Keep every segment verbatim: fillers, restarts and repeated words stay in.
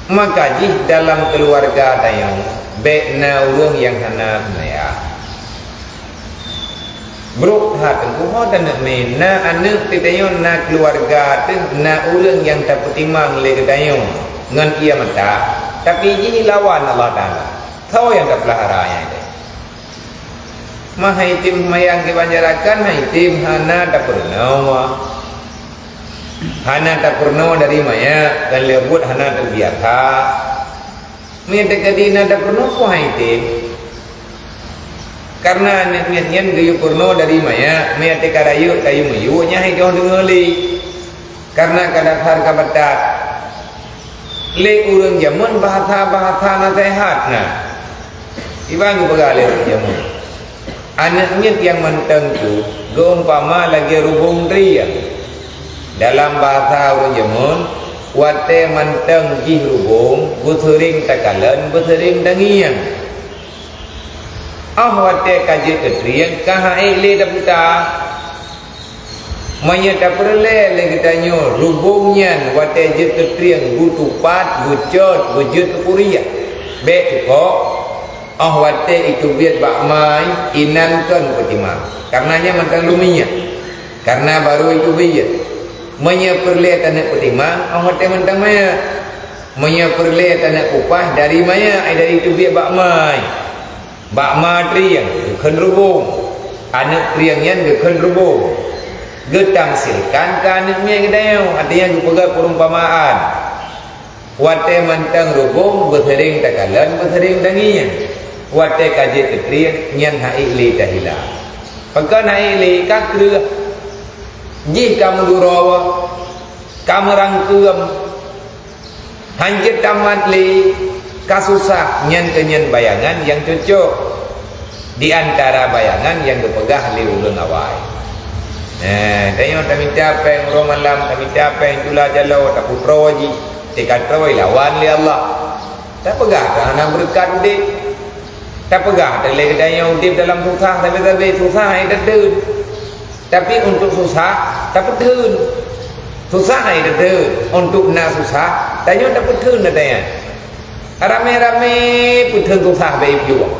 Maka jih dalam keuluwarga tanyoe bék na ureuëng nyang hana seumayang. Brok that teungku, ho taneuk mé na aneuëk teuh tanyoe, na keuluwarga teuh, na ureuëng nyang tapeutimang lé geutanyoe ngon ié mata, tapi jih lawan Allah Taala. Soe nyang tapeulahara nyan teuh? Mah hai tem seumayang kiban jarakan, hai tem hana tapeurunoe. Hana tapeurunoe dari manyak, dan leubuet hana teubiasa. Meunyoe teukeudi na tapeurunoe, peue hai tem? Karena aneuëk miet nyan geuyue peurunoe dari manyak, meunyoe teuka rayeuk tayue meuyue, nyan hai toh deungoe lé. Karena ka dasar ka batat. Lé ureuëng jameun bahasa-bahasa naseuhat na. Iban geupeugah lé ureuëng jameun, aneuëk miet nyang mantong tu geuumpama lagée rubông trieng. Dalam bahasa ureuëng jameun, watée mantong jih rubông, beuseuring takalon, beuseuring tangieng. Óh watée ka jeuet keu trieng, ka han ék lé taputa. Meunyoe tapeureulée lé geutanyoe rubông nyan watée jeuet keu trieng, geutupat, geucot, geujeuet keu puriah, bék cukôk. Óh watée iteubiet bak mai, inan kon peutimang, kareuna nyan mantong lôn miet, kareuna barô iteubiet. Meunyoe peureulée taneuk peutimang, óh watée mantong manyét. Meunyoe peureulée taneuk upah dari manyak, ai dari teubiet bak mai, bak ma trieng geukheun rubông, aneuëk trieng nyan geukheun rubông, geutamsilkan keu aneuëk miet geutanyoe, artinya geupeugah peurumpamaan. Watée mantong rubông beuseuring takalon, beuseuring tangieng. Watée ka jeuet keu trieng, nyan han ék lé tahila. Pakon han ék lé? Ka kreueh, jih ka meuduroe, ka meurangkeum. Han jeuet tamat lé, ka susah, nyan keuh nyan bayangan nyang cocok di antara bayangan nyang geupeugah lé ureuëng awai. Eh, tanyoe tamita péng uroe malam, tamita péng cula jaloe, tapeutroe jih, teuka troe lawan lé Allah. Tapeugah teuh hana beureukat udeb. Tapeugah teuh lé geutanyoe udeb dalam susah, sabe-sabe susah hai tateun. Tapi untuk susah, tapeutheun. Susah hai tatheun. Untuk na susah, tanyoe tapeutheun ata nyan. Ramé-ramé peutheun susah bék iplueng.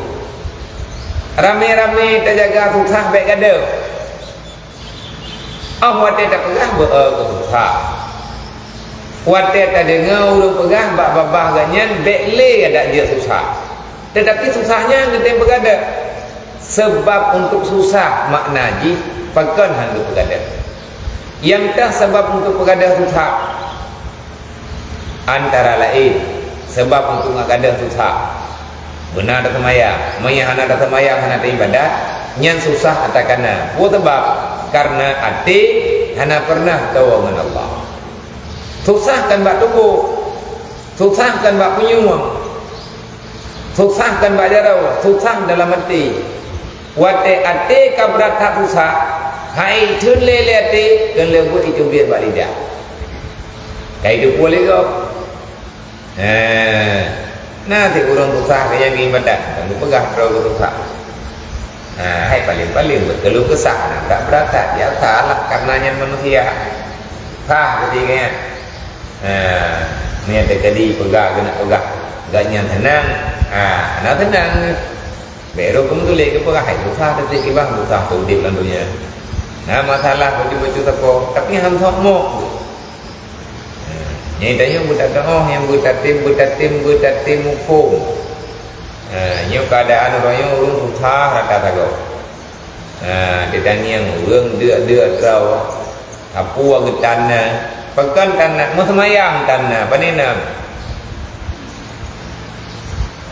Ramé-ramé tajaga susah bék gadôh. Óh watée tapeugah beu-e keu susah. Watée tadeungoe ureuëng peugah bak babah geuh nyan bék lé adak jeuet susah. Teutapi susah nyan geutem peugadôh. Sabab untuk susah makna jih pakon han geupeugadôh. Nyang teuh sabab untuk peugadôh susah, antara laén sabab untuk geugadôh susah. Beuna taseumayang, meunyoe hana taseumayang, hana taibadat, nyan susah ata kana. Peue sabab? Kareuna até hana peureunah teuwoe ngon Allah. Susah kon bak tuboh, susah kon bak punyueng, susah kon bak jaroe, susah dalam até. Watée até ka brat that susah, han ék theun lé lé até, kon lé buet iteubiet bak lidah. Ka iteupeue lé gob. Hé, na sit ureuëng susah nyang geuibadat, nyang geupeugah droe geuh susah. Nah, hai paléng-paléng beutôi lôn keusah, nah, brat-brat that, biasa lah, kareuna nyan manusia. Sah beutôi nyan. Nah, nyan teukeudi peugah, keuneuk peugah. Gobnyan seunang, ah, hana seunang. Bék rot keumeutulé geupeugah, hai susah teuh kiban, susah teuh udeb lam donya. Na masalah bacut-bacut sapo, tapi han sok mok. Nyan tanyoe beutateumeuh nyang beutatem, beutatem, beutatem muphom. Ha, nyoe keuadaan uroe nyoe ureuëng susah rata sagoe. Ha, teutangieng ureuëng deuk-deuk droe. Sapeue geutanna, pakon tanna, meuseumayang tanna, pane na.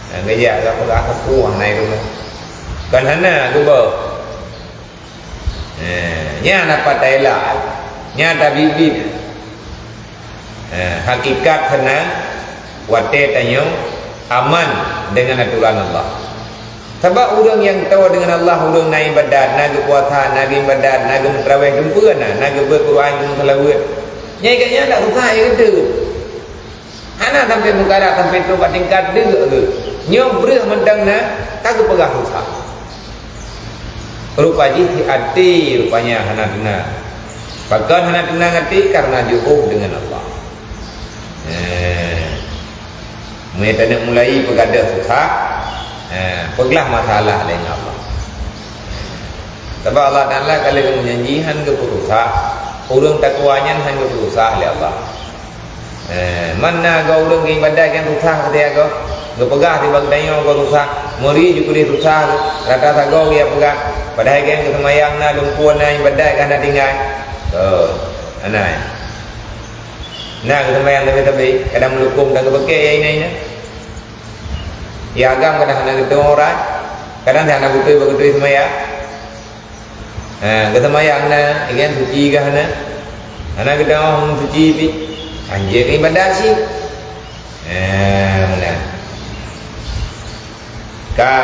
Ha, geujak ka peugah sapeue hana i rumoh. Kon hana geuboh. Eh, nyan apa taela, nyan tabiet-biet. Eh, hakikat seunang watée tanyoe aman deungon atoran Allah. Sabab ureuëng nyang toe deungon Allah, ureuëng na ibadat, na geupuasa, na geuibadat, na geumeuterawéh dumpeue na, na geubeuet Quran, geumeuseulaweuet. Nyan gobnyan dak susah, ya, geuteun. Hana sampai meukarat sampai trok bak tingkat deuk geuh. Nyoe breueh mantong na ka geupeugah susah. Rupa jih di até rupanya hana teunang. Pakon hana teunang até? Kareuna jiôh deungon Allah. Eh. Meunyoe taneuk mulai peugadôh susah, ha, peuglah masalah lé ngon Allah. Sabab Allah Taala ka lheueh meujanji hán geupeususah, ureuëng takwa nyan hán geupeususah lé Allah. Eh, man na goe ureuëng geuibadat nyang susah keu geutanyoe, geupeugah tiba geutanyoe goe susah, meuri jikudeh susah, rata sagoe geuya peugah, padahai geutanyoe geuseumayang na, lumpur na, ibadat ka hana tinggai. Oh, hana. Na geuseumayang sabe-sabe, kadang meulukong dan geubeuke ya ina-ina. Ya agam kadang hana geutanyoe urat, kadang hana beutôi bak beutôi seumayang. Ha, geuseumayang na, ingat suci gah na. Hana geutanyoe suci pi. Anjir ibadat sih. Ha, meunan. Ka.